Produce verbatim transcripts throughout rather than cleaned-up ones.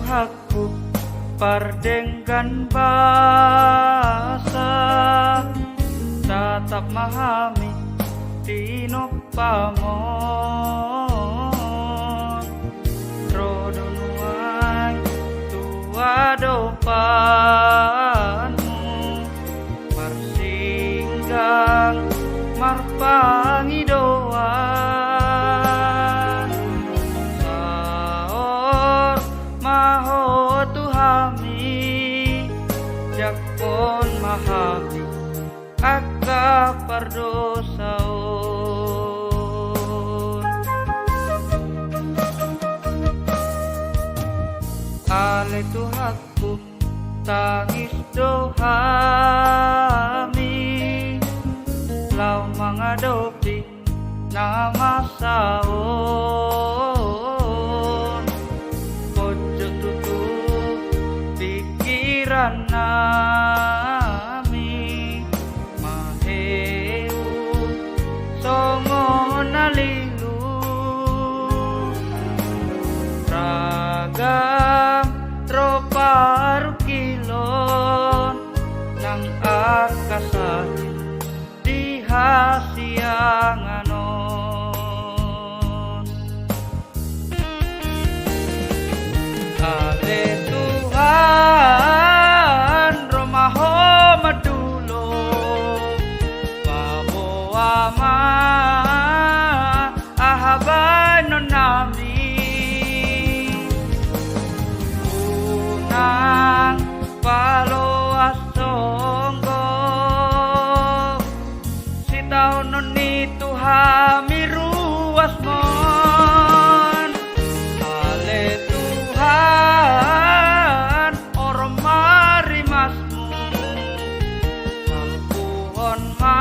Tuhanku, pardenggan basa, tatap ma hami tinompa on. Ro do nuaeng tu adopanmu, marsinggang marpangidoan. Saor ma ho tu hami, jangkon ma hami angka pardosaon. Ale Tuhanku, tangis do hami laho mangadopi na masa on. Pojok tutu pingkiran nami, maheu songon na lilu. Ragam do parungkilon nang angka sahit di hasiangan on. Ale Tuhan, ro ma ho mandulo, paboa ma aha baenon nami. Unang paloas songgop sitaonon ni tu hami ruasmon. Ale Tuhan, orom ma rimasmu, salpuhon ma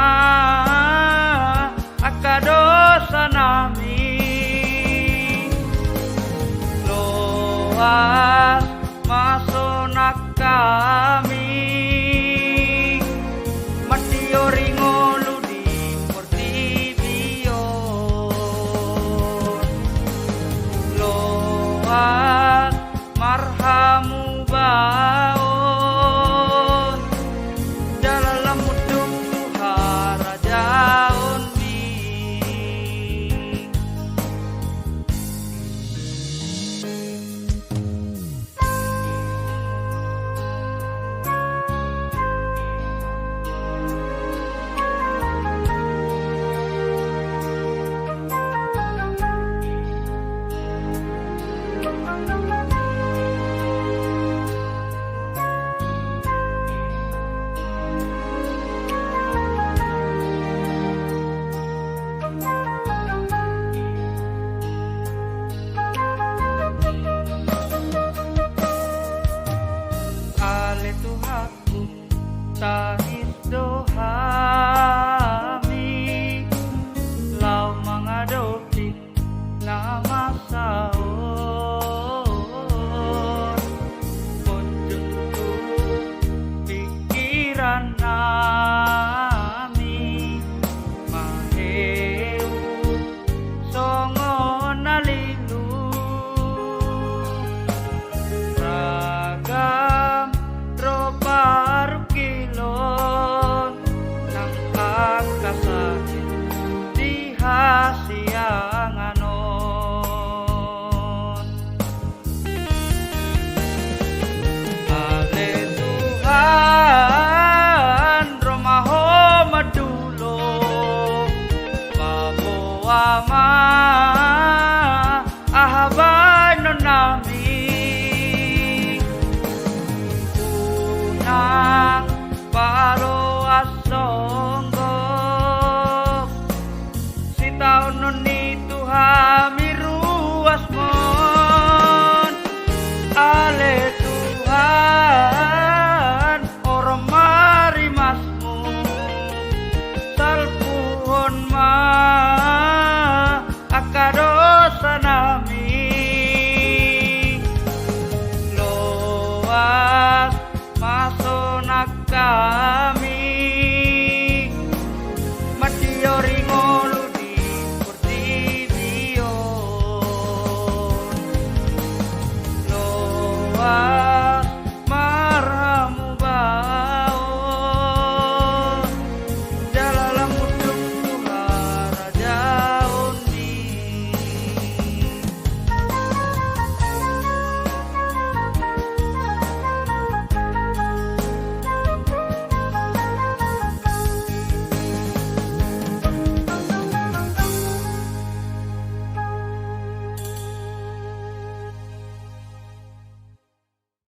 angka dosa nami. Loas ma sonang hami mandiori ngolu di portibi on. Loas marhamubaon, jala lamunduk tu harajaonmi. Ale Tuhanku, tangis do hami laho mangadopi na masa on. Pojok tutu pingkiran nami, maheu songon na lilu. Ragam do parungkilon nang angka sahit di hasiangan on. Ale Tuhan, ro ma ho mandulo, paboa ma